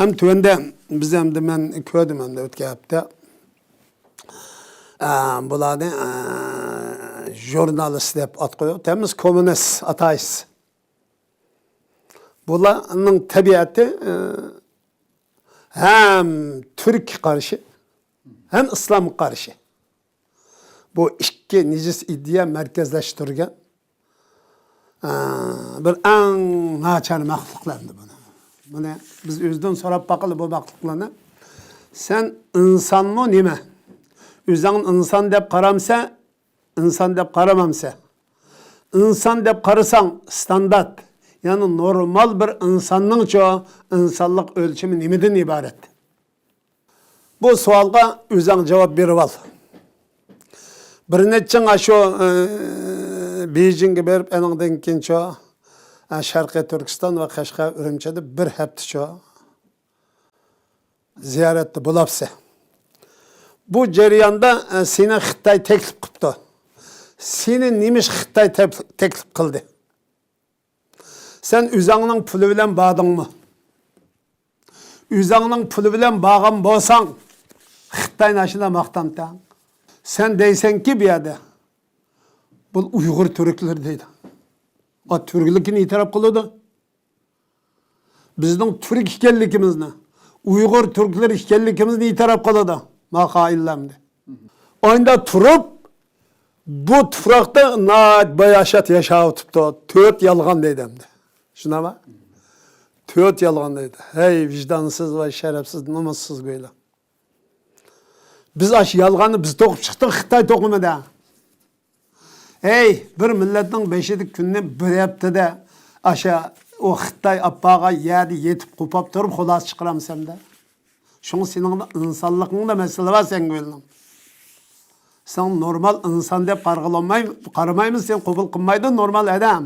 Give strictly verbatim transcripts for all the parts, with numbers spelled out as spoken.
ھەم تۆۋەندە بىز ئەمدى مەن كۆردۈم ئەمدى ئۆتكەن ھەپتە. ئە، بۇلارنى، ئە، ژۇرنالىست دەپ ئات قويۇپ، تەمىز كوممۇنىست، ئاتېئىست. بۇلارنىڭ تەبىئەتى، ئە، ھەم تۈرككە قارشى، ھەم ئىسلامغا قارشى. بۇ ئىككى نىجىس ئىدىيە مەركەزلەشتۈرگەن، ئە، بىر ئەڭ ناچار مەخلۇقلار ئەمدى بۇنى. بۇنى بىز ئۆزىدىن سوراپ باقىلى بۇ مەخلۇقلارنى. سەن ئىنسانمۇ نېمە؟ ئۆزۈڭنى ئىنسان دەپ قارامسەن، ئىنسان دەپ قارىمامسەن؟ ئىنسان دەپ قارىساڭ، ستاندارت، يەنى نورمال بىر ئىنساننىڭچۇ ئىنسانلىق ئۆلچىمى نېمىدىن ئىبارەت؟ بۇ سوئالغا ئۆزۈڭ جاۋاب بېرىۋال. بىر نەچچىڭ ئاشۇ، ئى، بېيجىڭغا بېرىپ، ئېنىڭدىن كېيىنچۇ، ئە، شەرقىي تۈركىستان ۋە قەشقەر، ئۈرۈمچىدە بىر ھەپتىچۇ زىيارەتتە بولاپسەن. بۇ جەرياندا، ئە، سېنى خىتاي تەكلىپ قىپتۇ. سېنى نېمىش خىتاي تەپ-، تەكلىپ قىلدى؟ سەن ئۆزۈڭنىڭ پۇلى بىلەن باردىڭمۇ؟ ئۆزۈڭنىڭ پۇلى بىلەن بارغان بولساڭ، خىتاينى ئاشۇنداق ماختامتەڭ. سەن دەيسەنكى بۇ يەردە، بۇ ئۇيغۇر تۈركلىرى دەيدۇ. ئا، تۈركلۈكىنى ئېتىراپ قىلىدۇ. بىزنىڭ تۈرك ئىكەنلىكىمىزنى، ئۇيغۇر تۈركلىرى ئىكەنلىكىمىزنى ئېتىراپ قىلىدۇ. ما خائىنلار ئەمدى. ئايندا تۇرۇپ، بۇ تۇپراقتا ناھايىتى باياشات ياشاۋېتىپتۇ. تۆت يالغان دەيدۇ ئەمدى. شۇنداقمۇ؟ تۆت يالغان دەيدۇ. ھەي، ۋىجدانسىز ۋە شەرەپسىز، نومۇسسىز گويلا. بىز ئاشۇ يالغاننى بىز توقۇپ چىقتۇق، خىتاي توقۇمىدى. ھەي، بىر مىللەتنىڭ بېشىدا كۈننى بىر ھەپتىدە ئاشۇ ئۇ خىتاي ئاپپارغان يەردە يېتىپ قوپاپ تۇرۇپ خۇلاسە چىقىرامسەن دە. شۇڭا سېنىڭ ئىنسانلىقىڭدا مەسىلە بار سەن گۆلنىڭ. سەن نورمال ئىنسان دەپ قارىغىلى بولماي-، قارىمايمىز، سېنى قوبۇل قىلمايدۇ نورمال ئادەم.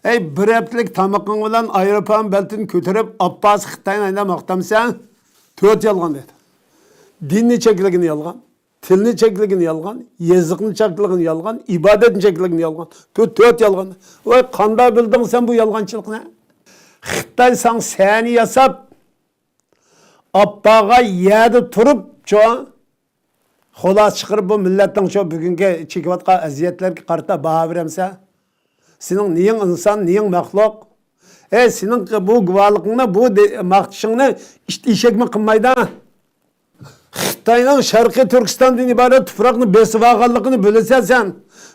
ئەي، بىر ھەپتىلىك تامىقىڭ بىلەن ئايروپىلان بېلىتىنى كۆتۈرۈپ، ئاپپاس خىتاينى ئايلاپ ماختامسەن؟ تۆت يالغان دەيدۇ. دىننى چەكلىگىنى يالغان، تىلنى چەكلىگىنى يالغان، يېزىقنى چەكلىگىنى يالغان، ئىبادەتنى چەكلىگىنى يالغان. تۆت، تۆت يالغان. ۋاي، قانداق بىلدىڭ سەن بۇ يالغانچىلىقنى؟ خىتاي ساڭا سەھنە ياساپ، ئاپپارغان يەردە تۇرۇپ، چۇ، خۇلاسە چىقىرىپ، بۇ مىللەتنىڭ شۇ بۈگۈنكى چېكىۋاتقان ئەزىيەتلەرگە قارىتا باھا بېرەمسەن؟ سېنىڭ نېيىڭ ئىنسان، نېيىڭ مەخلۇق؟ ئەي، سېنىڭ بۇ گۇۋاھلىقىڭنى، بۇ دە-، ماختىشىڭنى ئىت ئېشەكمۇ قىلمايدۇ. خىتاينىڭ شەرقىي تۈركىستاندىن ئىبارەت تۇپراقنى بېسىۋالغانلىقىنى بىلىسەن سەن.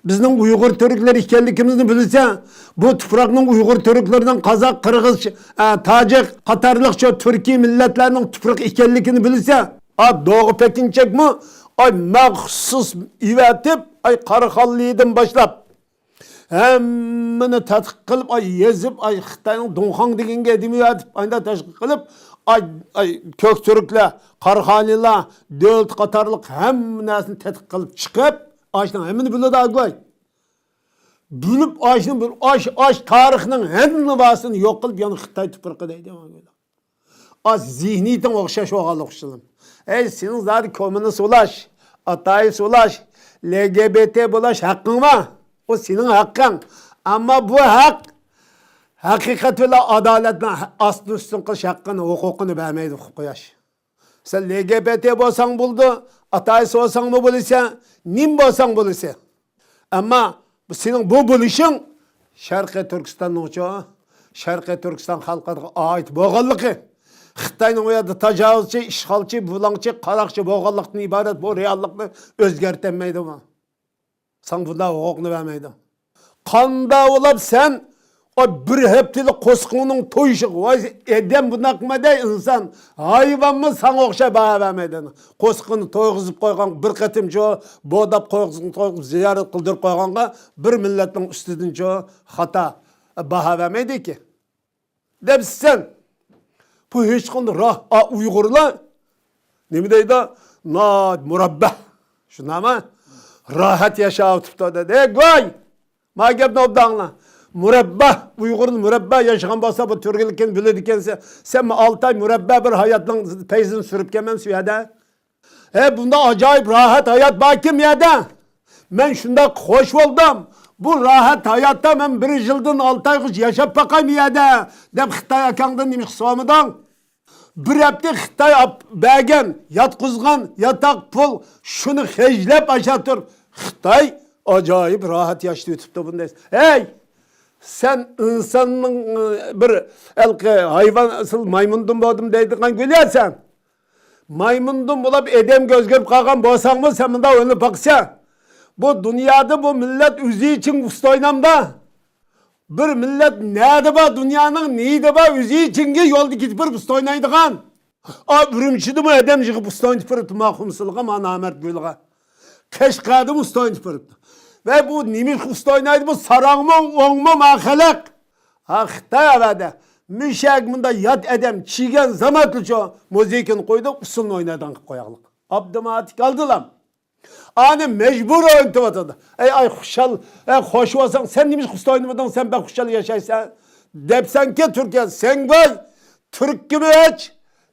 بىزنىڭ ئۇيغۇر تۈركلىرى ئىكەنلىكىمىزنى بىلىسەن. بۇ تۇپراقنىڭ ئۇيغۇر تۈركلىرىنىڭ قازاق، قىرغىز، ئە، تاجىك قاتارلىق شۇ تۈركىي مىللەتلەرنىڭ تۇپرىقى ئىكەنلىكىنى بىلىسەن. ئا، دوغا پەكىنچەكمۇ، ئاي، مەخسۇس ئېۋەتىپ، ئاي، قاراخانلىدىن باشلاپ ھەممىنى تەتقىق قىلىپ، ئاي، يېزىپ، ئاي، خىتاينىڭ دۇڭخاڭ دېگەنگە دېمەيۋېتىپ، ئايدا تەشۋىق قىلىپ، ئاي، ئاي، كۆك تۈركلەر، قاراخانىيلار، دۆلىتى قاتارلىق ھەممە نەرسىنى تەتقىق قىلىپ چىقىپ، ئاشۇنىڭ ھەممىنى بىلىدۇ ئاگوي. بىلىپ، ئاشۇنى بىر، ئاش، ئاش تارىخنىڭ ھەممە بارىسىنى يوق قىلىپ، يەنە خىتاي تۇپرىقى دەيدۇ. ئاز زېھنىيىتىڭ ئوخشاش بولغانلىق ئۈچۈن. ئەي، سېنىڭ زادى كوممۇنىست بولاش، ئاتېئىست بولاش، ل گ ب ت بولاش ھەققىڭ بار. ئۇ سېنىڭ ھەققىڭ. ئەمما بۇ ھەق ھەقىقەت بىلەن ئادالەتنى ئاستىن ئۈستۈن قىلىش ھەققىنى، ھوقۇقىنى بەرمەيدۇ، قۇياش. سەن ل گ ب ت بولساڭ بولىدۇ، ئاتېئىست بولساڭمۇ بولىسەن، نېمە بولساڭ بولىسەن. ئەمما بۇ سېنىڭ بۇ بولۇشۇڭ شەرقىي تۈركىستاننىڭچۇ، شەرقىي تۈركىستان خەلقىگە ئائىت بولغانلىقى، خىتاينىڭ ئۇ يەردە تاجاۋۇزچى، ئىشغالچى، بۇلاڭچى، قاراقچى بولغانلىقتىن ئىبارەت بۇ رېئاللىقنى ئۆزگەرتەلمەيدۇ بۇ. ساڭا بۇنداق ھوقۇقنى بەرمەيدۇ. قانداق بولۇپ سەن ئو بىر ھەپتىلىك قورسىقىڭنىڭ تويۇشىغا، ۋاي، ئادەم بۇنداق قىلمايدۇ، ئىنسان، ھايۋانمۇ ساڭا ئوخشاپ باھا بەرمەيدۇ. قورسىقىنى تويغۇزۇپ قويغان بىر قېتىمچۇ، بوداپ قورسىقىنى تويغۇزۇپ زىيارەت قىلدۇرۇپ قويغانغا بىر مىللەتنىڭ ئۈستىدىنچۇ خاتا باھا بەرمەيدىكى. دەپسەن. بۇ ھېچقانداق راھ-، ئا، ئۇيغۇرلار نېمە دەيدۇ؟ نا-، مۇرەببە. شۇنداقمۇ؟ راھەت ياشاۋېتىپتۇ دەيدۇ. ئەي گۇي! ما گەپنى ئوبدان ئاڭلا. مۇرەببە، ئۇيغۇرنى مۇرەببە ياشىغان بولسا، بۇ تۈركلۈكنى بىلىدىكەنسەن. سەن ئالتە ئاي مۇرەببە بىر ھاياتنىڭ پەيزىنى سۈرۈپ كەلمەمسەن ئۇ يەردە؟ ھە، بۇنداق ئاجايىپ راھەت ھايات باركىن بۇ يەردە. مەن شۇنداق خوش بولدۇم. بۇ راھەت ھاياتتا مەن بىر يىلدىن ئالتە ئايغىچە ياشاپ باقاي بۇ يەردە، دەپ خىتاي ئاكاڭدىن نېمىشقا سورىمىدىڭ؟ بىر ھەپتە خىتاي ئاپ-، بەرگەن، ياتقۇزغان ياتاق پۇل، شۇنى خەجلەپ ئاشا تۇر. خىتاي ئاجايىپ راھەت ياشاپ ئۆتۈپتۇ بۇنى دەيسىز. ھەي! سەن ئىنساننىڭ، ئى، بىر ھېلىقى ھايۋان، ئەسلى مايمۇندىن بولدۇم دەيدىغان گۆلىيەسەن. مايمۇندىن بولۇپ ئادەمگە ئۆزگىرىپ قالغان بولساڭمۇ، سەن مۇنداق ئويلىنىپ باقسەن. بۇ دۇنيادا بۇ مىللەت ئۆزى ئۈچۈن ئۇستا ئوينامدا؟ بىر مىللەت نەدە بار، دۇنيانىڭ نېيىدە بار، ئۆزى ئۈچۈنگە يولدا كېتىپ بېرىپ ئۇستا ئوينايدىغان؟ ئا، ئۈرۈمچىدىمۇ ئادەم يىغىپ ئۇستا ئوينىتىپ بېرىپتۇ، ما خۇمسىلغا، ما نامەرد گۆلىغا. قەشقەردىمۇ ئۇستا ئوينىتىپ بېرىپتۇ. ۋە بۇ نېمە ئۇستا ئوينايدۇ؟ بۇ ساراڭمۇ، ئوڭمۇ، ما خەلق. ھا، خىتاي ئەۋەدە. مۇشەك مۇندا يات ئادەم چىگەن زامانلىچۇ مۇزىكىنى قويدۇق، ئۇسسۇلنى ئوينايدىغان قىلىپ قوياقلىق. ئاپتوماتىك ئالدىلام. ئانى مەجبۇر ئوينىتىۋاتىدۇ. ئەي، ئاي، خۇشال، ئەي، خوش بولساڭ، سەن نېمىشقا ئۇستا ئوينىمىدىڭ، سەن بەك خۇشال ياشايسەن، دەپسەنكى تۈركىيە، سەن ۋاي، تۈرككىمۇ ئۆچ،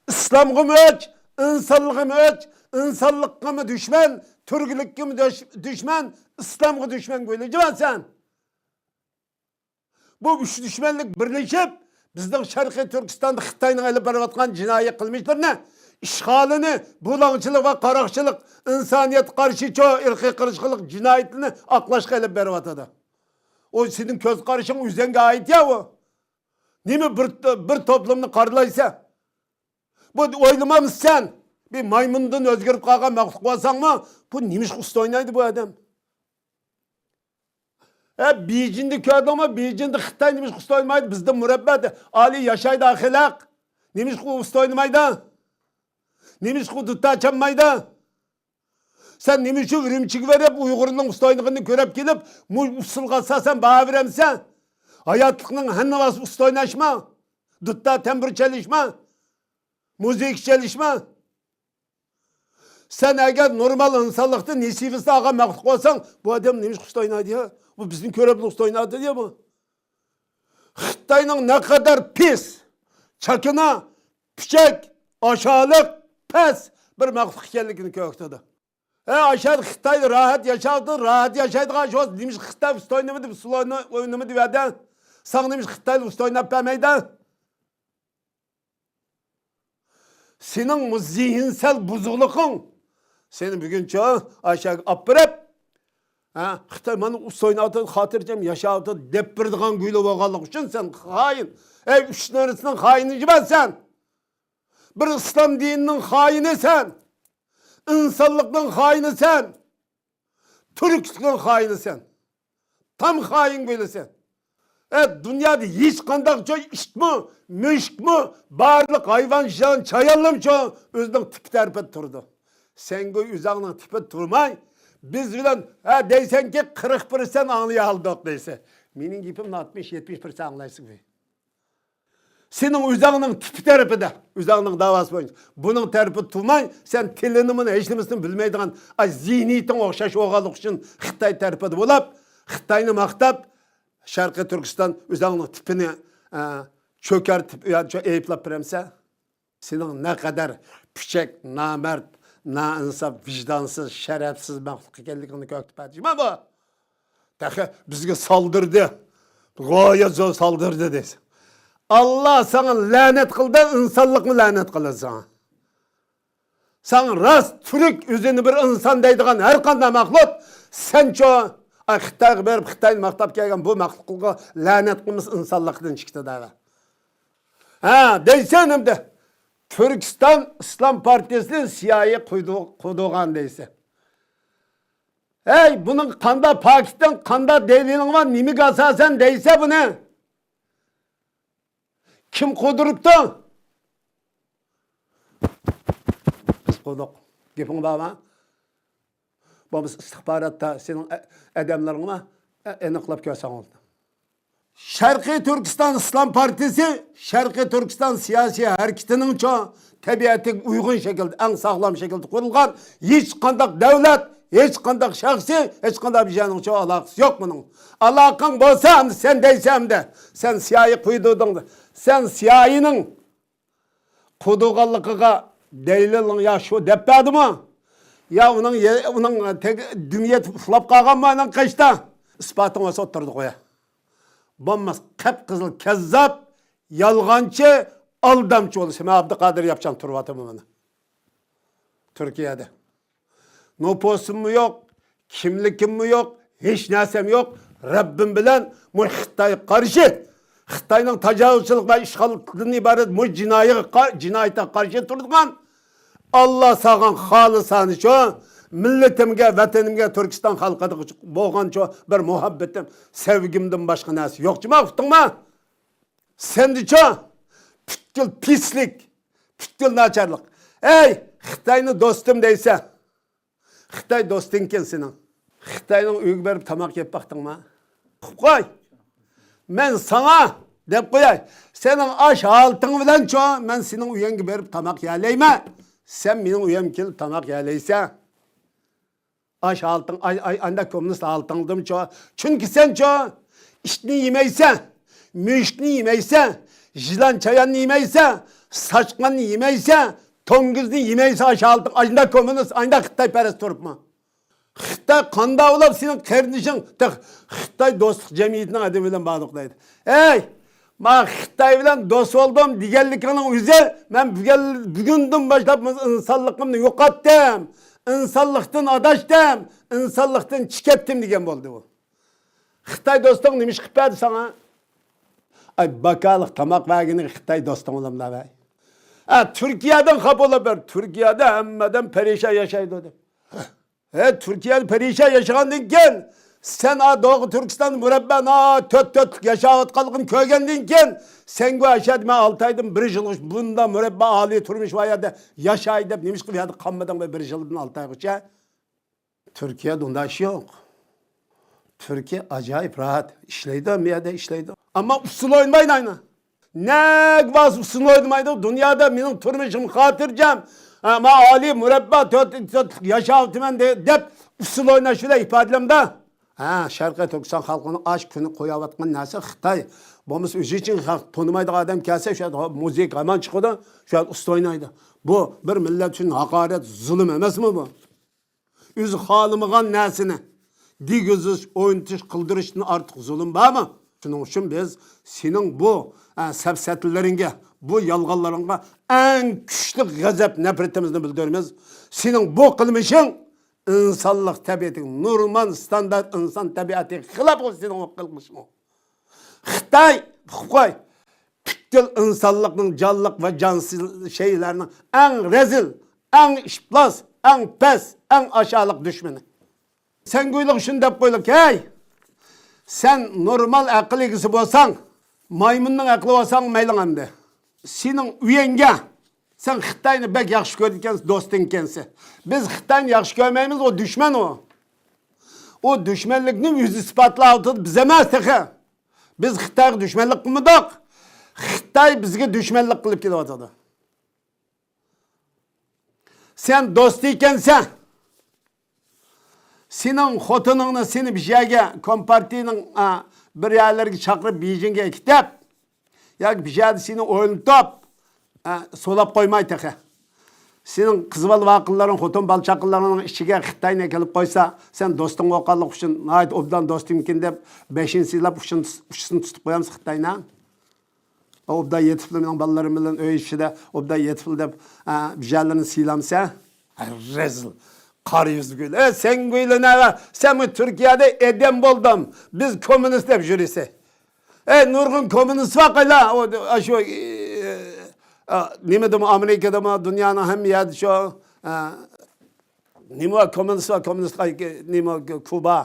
ئىسلامغىمۇ ئۆچ، ئىنسانلىقىمۇ ئۆچ، ئىنسانلىققىمۇ دۈشمەن، تۈركلۈككىمۇ دۈش-، دۈشمەن، ئىسلامغا دۈشمەن بولۇۋاتىسەن. بۇ ئۈچ دۈشمەنلىك بىرلىشىپ، بىزنىڭ شەرقىي تۈركىستاندا خىتاينىڭ ئېلىپ بېرىۋاتقان جىنايى قىلمىشلىرىنى، ئىشغالىنى، بۇلاڭچىلىق ۋە قاراقچىلىق، ئىنسانىيەتكە قارشى چوڭ ئىرقىي قىرغىنچىلىق جىنايىتىنى ئاقلاشقا ئېلىپ بېرىۋاتىدۇ. ئۇ سېنىڭ كۆز قارىشىڭ ئۆزۈڭگە ئائىت يا ئۇ. نېمە بىر، بىر توپلۇمنى قارىلايسەن؟ بۇ ئويلىمامسەن؟ بىر مايمۇندىن ئۆزگىرىپ قالغان مەخلۇق بولساڭمۇ، بۇ نېمىشقا ئۇستا ئوينايدۇ بۇ ئادەم؟ ھە، بېيجىڭدا كۆردۈڭمۇ؟ بېيجىڭدا خىتاي نېمىشقا ئۇستا ئوينىمايدۇ؟ بىزدە مۇرەببەت ئالىي ياشايدۇ خەلق. نېمىشقا ئۇ ئۇستا ئوينىمايدۇ؟ نېمىشقا ئۇ دۇتار چالمايدۇ؟ سەن نېمە ئۈچۈن ئۈرۈمچىگە بېرىپ، ئۇيغۇرنىڭ ئۇستا ئوينىغىنىنى كۆرۈپ كېلىپ، مۇ-، ئۇسسۇلغا ئاساسەن باھا بېرەمسەن؟ ھاياتلىقنىڭ ھەممە ۋاقتى ئۇستا ئويناشما؟ دۇتار، تەمبۇر چېلىشما؟ مۇزىكا چېلىشما؟ سەن ئەگەر نورمال ئىنسانلىقتا نېسىۋىسىنى ئالغان مەخلۇق بولساڭ، بۇ ئادەم نېمىشقا ئۇستا ئوينايدۇ يا؟ بۇ بىزنى كۆرۈپلا ئۇستا ئوينايدۇ يا بۇ. خىتاينىڭ نەقەدەر پىس، چاكىنا، پۈچەك، ئاشالىق، پەس بىر مەخلۇق ئىكەنلىكىنى كۆرسىتىدۇ. ھە، ئاشۇ خىتايدا راھەت ياشاۋاتىدۇ، راھەت ياشايدىغان شۇ نېمىشقا خىتاي ئۇستا ئوينىمىدى، بۇ ئۇسسۇل ئوينىمىدى بۇ يەردە؟ ساڭا نېمىشقا خىتايلار ئۇستا ئويناپ بەرمەيدۇ؟ سېنىڭ بۇ زېھىنسەل بۇزۇقلۇقۇڭ سېنى بۈگۈنچە ئاشۇ يەرگە ئاپىرىپ، ھە، خىتاي مانا ئۇستا ئويناۋاتىدۇ، خاتىرجەم ياشاۋاتىدۇ دەپ بېرىدىغان گۇيلا بولغانلىقى ئۈچۈن سەن خائىن. ئەي، ئۈچ نەرسىنىڭ خائىنى سەن. بىر ئىسلام دىنىنىڭ خائىنى سەن. ئىنسانلىقنىڭ خائىنى سەن. تۈركلۈكنىڭ خائىنى سەن. تام خائىن بولىسەن. ئە، دۇنيادا ھېچقانداق جاي ئىتمۇ، مۈشۈكمۇ، بارلىق ھايۋان، جان، چايانلىمچۇ ئۆزىنىڭ تىپى تەرىپىدە تۇرىدۇ. سەنگۇ ئۆزۈڭنىڭ تىپىدە تۇرماي، بىز بىلەن، ھە، دەيسەنكى، قىرىق پىرسەنت ئاڭلىيالدۇق دەيسەن. مېنىڭ گېپىمنى ئاتمىش، يەتمىش پىرسەنت ئاڭلايسىز بۇ. سېنىڭ ئۆزۈڭنىڭ تىپى تەرىپىدە، ئۆزۈڭنىڭ داۋاسى بويىچە. بۇنىڭ تەرىپىدە تۇرماي، سەن تىلىنىمۇ، ھېچنېمىسىنى بىلمەيدىغان، ئاي، زېھنىيىتىڭ ئوخشاش بولغانلىقى ئۈچۈن خىتاي تەرىپىدە بولۇپ، خىتاينى ماختاپ، شەرقىي تۈركىستان ئۆزۈڭنىڭ تىپىنى، ئە، چۆكەرتىپ، ئەيىبلەپ بېرەمسەن؟ سېنىڭ نەقەدەر پۈچەك، نامەرد، نائىنساپ، ۋىجدانسىز، شەرەپسىز مەخلۇق ئىكەنلىكىڭنى كۆرسىتىپ بەردى. مانا بۇ. تېخى بىزگە سالدۇردى. غايەت زور سالدۇردى دەيسەن. ئاللا ساڭا لەنەت قىلدى، ئىنسانلىقمۇ لەنەت قىلدى ساڭا. ساڭا راست تۈرك ئۆزىنى بىر ئىنسان دەيدىغان ھەر قانداق مەخلۇق، سەنچۇ، ئاي، خىتايغا بېرىپ خىتاينى ماختاپ كەلگەن بۇ مەخلۇققا لەنەت قىلمىسا ئىنسانلىقتىن چىقتى دەۋە. ھە، دەيسەن ئەمدى. تۈركىستان ئىسلام پارتىيىسىنى سىيائىي قۇيدۇ-، قۇدۇرغان دەيسەن. ھەي، بۇنىڭ قانداق پاكىتىڭ، قانداق دەلىلىڭ بار، نېمىگە ئاساسەن دەيسەن بۇنى؟ كىم قۇدۇرۇپتۇ؟ بىز قۇدۇق. گېپىڭ بارمۇ؟ بولمىسا ئىستىخباراتتا سېنىڭ ئە-، ئادەملىرىڭمۇ ئە-، ئېنىقلاپ كۆرسەڭ بولدى. شەرقىي تۈركىستان ئىسلام پارتىيىسى شەرقىي تۈركىستان سىياسىي ھەرىكىتىنىڭچۇ تەبىئەتكە ئۇيغۇن شەكىلدە، ئەڭ ساغلام شەكىلدە قۇرۇلغان، ھېچقانداق دەۋلەت، ھېچقانداق شەخسىي، ھېچقانداق بىر شەينىڭچۇ ئالاقىسى يوق بۇنىڭ. ئالاقەڭ بولسا، ئەمدى سەن دەيسەن ئەمدى، سەن سىيائىي قۇيدۇردۇڭ. سەن سىيائىينىڭ قۇدۇرغانلىقىغا دەلىلىڭ يا شۇ دەپ بەردىمۇ؟ يا ئۇنىڭ، ئۇنىڭ تەگ-، دۈم يېتىپ ئۇخلاپ قالغانمۇ ئانىڭ قېشىدا؟ ئىسپاتىڭ بولسا ئوتتۇرىدا قويە. بولماس، قەپقىزىل كەززاپ، يالغانچى، ئالدامچى بولسا، مەن ئابدۇقادىر ياپچان تۇرۇۋاتىمەن مانا. تۈركىيەدە. نوپۇسۇممۇ يوق، كىملىكىممۇ يوق، ھېچ نەرسەم يوق. رەببىم بىلەن مۇ خىتايغا قارشى، خىتاينىڭ تاجاۋۇزچىلىق ۋە ئىشغالدىن ئىبارەت مۇ جىنايىغا قا-، جىنايىتىگە قارشى تۇرىدىغان، ئاللا سالغان خالىسانىچۇ، مىللىتىمگە، ۋەتىنىمگە، تۈركىستان خەلقىگە بولغانچۇ بىر مۇھەببىتىم، سەۋگىمدىن باشقا نەرسە يوق جۇما، ئۇقتۇڭما؟ سەندىچۇ؟ پۈتكۈل پىسلىك، پۈتكۈل ناچارلىق. ئەي، خىتاينى دوستۇم دەيسەن. خىتاي دوستۇڭكەن سېنىڭ. خىتاينىڭ ئۆيىگە بېرىپ تاماق يەپ باقتىڭما؟ قوي. مەن ساڭا دەپ قوياي. سېنىڭ ئاش ھالىتىڭ بىلەنچۇ، مەن سېنىڭ ئۆيۈڭگە بېرىپ تاماق يەلەيمەن. سەن مېنىڭ ئۆيۈمگە كېلىپ تاماق يەلەيسەن. ئاش ھالىتىڭ، ئاي، ئاي، ئانداق كوممۇنىست ھالىتىڭدىمچۇ؟ چۈنكى سەنچۇ، ئىتنى يېمەيسەن، مۈشۈكنى يېمەيسەن، يىلان چاياننى يېمەيسەن، ساچقاننى يېمەيسەن، توڭگۇزنى يېمەيسەن، ئاش ھالىتىڭ، ئانداق كوممۇنىست، ئانداق خىتايپەرەس تۇرۇپمۇ؟ خىتاي قانداق بولۇپ سېنىڭ قېرىندىشىڭ، تېخى خىتاي دوستلۇق جەمئىيىتىنىڭ ئادىمى بىلەن بارلىق دەيدۇ. ئەي، مەن خىتاي بىلەن دوست بولدۇم دېگەنلىكىڭنىڭ ئۆزى، مەن بۈگۈن، بۈگۈندىن باشلاپ ئىنسانلىقىمنى يوقاتتىم. ئىنسانلىقتىن ئاداشتىم، ئىنسانلىقتىن چىقىپ كەتتىم دېگەن بولدى ئۇ. خىتاي دوستۇڭ نېمە ئىش قىلىپ بەردى ساڭا؟ ئاي، باكالىق تاماق بەرگىنىگە خىتاي دوستۇڭ بولامدا بەي. ئا، تۈركىيەدىن خاپا بولۇپ بەر. تۈركىيەدە ھەممە ئادەم پەرىشان ياشايدۇ دەپ. ھە، تۈركىيەدە پەرىشان ياشىغاندىن كېيىن، سەن ئا دوغۇ تۈركىستاندا مۇرەببە تۆت تۆتلۈك ياشاۋاتقانلىقىنى كۆرگەندىن كېيىن، سەن گۇ ئاشەدە مەن ئالتە ئايدىن بىر يىلغىچە بۇنداق مۇرەببە ئالىي تۇرمۇش بار يەردە ياشاي دەپ نېمىشقا بۇ يەردە قالمىدىڭ بۇ بىر يىلدىن ئالتە ئايغىچە؟ تۈركىيەدە ئۇنداق ئىش يوق. تۈركىيە ئاجايىپ راھەت. ئىشلەيدۇ، ھەممە يەردە ئىشلەيدۇ. ئەمما ئۇسسۇل ئوينىمايدۇ ئاينا. نەگە بارسا ئۇسسۇل ئوينىمايدۇ. دۇنيادا مېنىڭ تۇرمۇشۇم خاتىرجەم. ھە، مەن ئالىي مۇرەببە تۆت، تۆت ياشاۋاتىمەن دە-، دەپ ئۇسسۇل ئويناش بىلەن ئىپادىلەمدە. ھە، شەرقىي تۈركىستان خەلقىنىڭ ئاش كۈنى قويۇۋاتقان نەرسە خىتاي. بولمىسا ئۆزى ئۈچۈن خەق تونۇمايدىغان ئادەم كەلسە، شۇ يەردە مۇزىكا ھامان چىقىدۇ، شۇ يەردە ئۇسسۇل ئوينايدۇ. بۇ بىر مىللەت ئۈچۈن ھاقارەت، زۇلۇم ئەمەسمۇ بۇ؟ ئۆزى خالىمىغان نەرسىنى دېگۈزۈش، ئوينىتىش، قىلدۇرۇشتىن ئارتۇق زۇلۇم بارمۇ؟ شۇنىڭ ئۈچۈن بىز سېنىڭ بۇ، ئە، سەپسەتىلىرىڭگە، بۇ يالغانلىرىڭغا ئەڭ كۈچلۈك غەزەپ، نەپرىتىمىزنى بىلدۈرىمىز. سېنىڭ بۇ قىلمىشىڭ ئىنسانلىق تەبىئىتىگە، نورمال ستاندارت ئىنسان تەبىئەتىگە خىلاپ بولسا سېنىڭ بۇ قىلمىشىڭ. خىتاي، ئۇقۇپ قوي، پۈتكۈل ئىنسانلىقنىڭ جانلىق ۋە جانسىز شەيلەرنىڭ ئەڭ رەزىل، ئەڭ ئىپلاس، ئەڭ پەس، ئەڭ ئاشالىق دۈشمىنى. سەن گويلۇق شۇنى دەپ قويلۇق، ھەي! سەن نورمال ئەقىل ئىگىسى بولساڭ، مايمۇننىڭ ئەقلى بولساڭ مەيلىڭ ئەمدى. سېنىڭ ئۆيەڭگە، سەن خىتاينى بەك ياخشى كۆرىدىكەنسەن، دوستۇڭكەنسەن. بىز خىتاينى ياخشى كۆرمەيمىز، ئۇ دۈشمەن ئۇ. ئۇ دۈشمەنلىكنى ئۆزى ئىسپاتلاۋاتىدۇ، بىز ئەمەس تېخى. بىز خىتايغا دۈشمەنلىك قىلمىدۇق. خىتاي بىزگە دۈشمەنلىك قىلىپ كېلىۋاتىدۇ. سەن دوستى ئىكەنسەن. سېنىڭ خوتۇنۇڭنى سېنى بىر يەرگە، كومپارتىيىنىڭ، ئا، بىر يەرلىرىگە چاقىرىپ، بېيجىڭگە ئەكېتىپ، ياكى بىر يەردە سېنى ئوينىتىپ، ئا، سولاپ قويماي تېخى. سېنىڭ قىز بالا ۋاقىللىرىڭ، خوتۇن بالا چاقىلىرىڭنىڭ ئىچىگە خىتاينى كېلىپ قويسا، سەن دوستۇڭ بولغانلىقى ئۈچۈن ناھايىتى ئوبدان دوستۇمكىن دەپ، بېشىنى سىلاپ، ئۇچىسىنى تۇتۇپ قويامسەن خىتاينىڭ؟ ئوبدان يېتىپلا مېنىڭ بالىلىرىم بىلەن ئۆي ئىچىدە ئوبدان يېتىپلا دەپ، ئە، بىر يەرلىرىنى سىيلامسەن؟ رەزىل. قارا يۈزلۈك ئۆيلە. ئە، سەن ئۆيلە نەۋە؟ سەن بۇ تۈركىيەدە ئادەم بولدۇم. بىز كوممۇنىست دەپ يۈرىسەن. ئە، نۇرغۇن كوممۇنىست بار قايلا؟ ئۇ، ئاشۇ، ئە، ئە، نېمىدىمۇ، ئامېرىكىدىمۇ، دۇنيانىڭ ھەممە يەردە شۇ، ئە، نېمە بار، كوممۇنىست بار، كوممۇنىست، نېمە، كۇبا،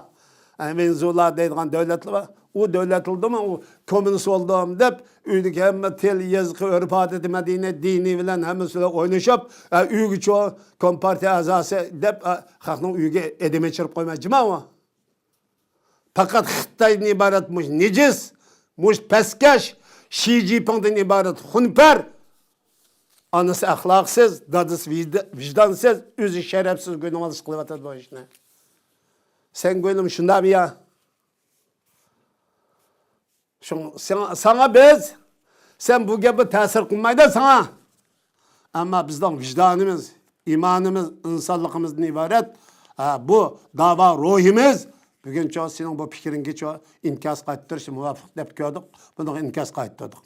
ئە، ۋېنېزۇېلا دەيدىغان دۆلەتلەر بار. ئۇ دۆلەتلەردىمۇ ئۇ كوممۇنىست بولدۇم دەپ، ئۆيدىكى ھەممە تىل، يېزىقى، ئۆرپ-ئادىتى، مەدەنىيەت، دىنى بىلەن ھەممىسى بىلەن ئوينىشىپ، ئە، ئۆيگىچۇ كومپارتىيە ئەزاسى دەپ، ئە، خەقنىڭ ئۆيىگە ئادەم ئەچىرىپ قويماي جىما ئۇ. پەقەت خىتايدىن ئىبارەت مۇشۇ نىجىس، مۇشۇ پەسكەش، شى جىنپىڭدىن ئىبارەت خۇنپەر، ئانىسى ئەخلاقسىز، دادىسى ۋىجدا-، ۋىجدانسىز، ئۆزى شەرەپسىز، گۇناھسىز قىلىۋاتىدۇ بۇ ئىشنى. سەن گۇيلۇم شۇنداقمۇ يا؟ شۇڭ-، ساڭا، ساڭا بىز، سەن بۇ گەپكە تەسىر قىلمايدۇ ساڭا. ئەمما بىزنىڭ ۋىجدانىمىز، ئىمانىمىز، ئىنسانلىقىمىزدىن ئىبارەت، ھە، بۇ داۋا روھىمىز بۈگۈنچۇ سېنىڭ بۇ پىكرىڭگىچۇ ئىنكاس قايتۇرۇشنى مۇۋاپىق دەپ كۆردۇق. بۇنىڭغا ئىنكاس قايتۇردۇق.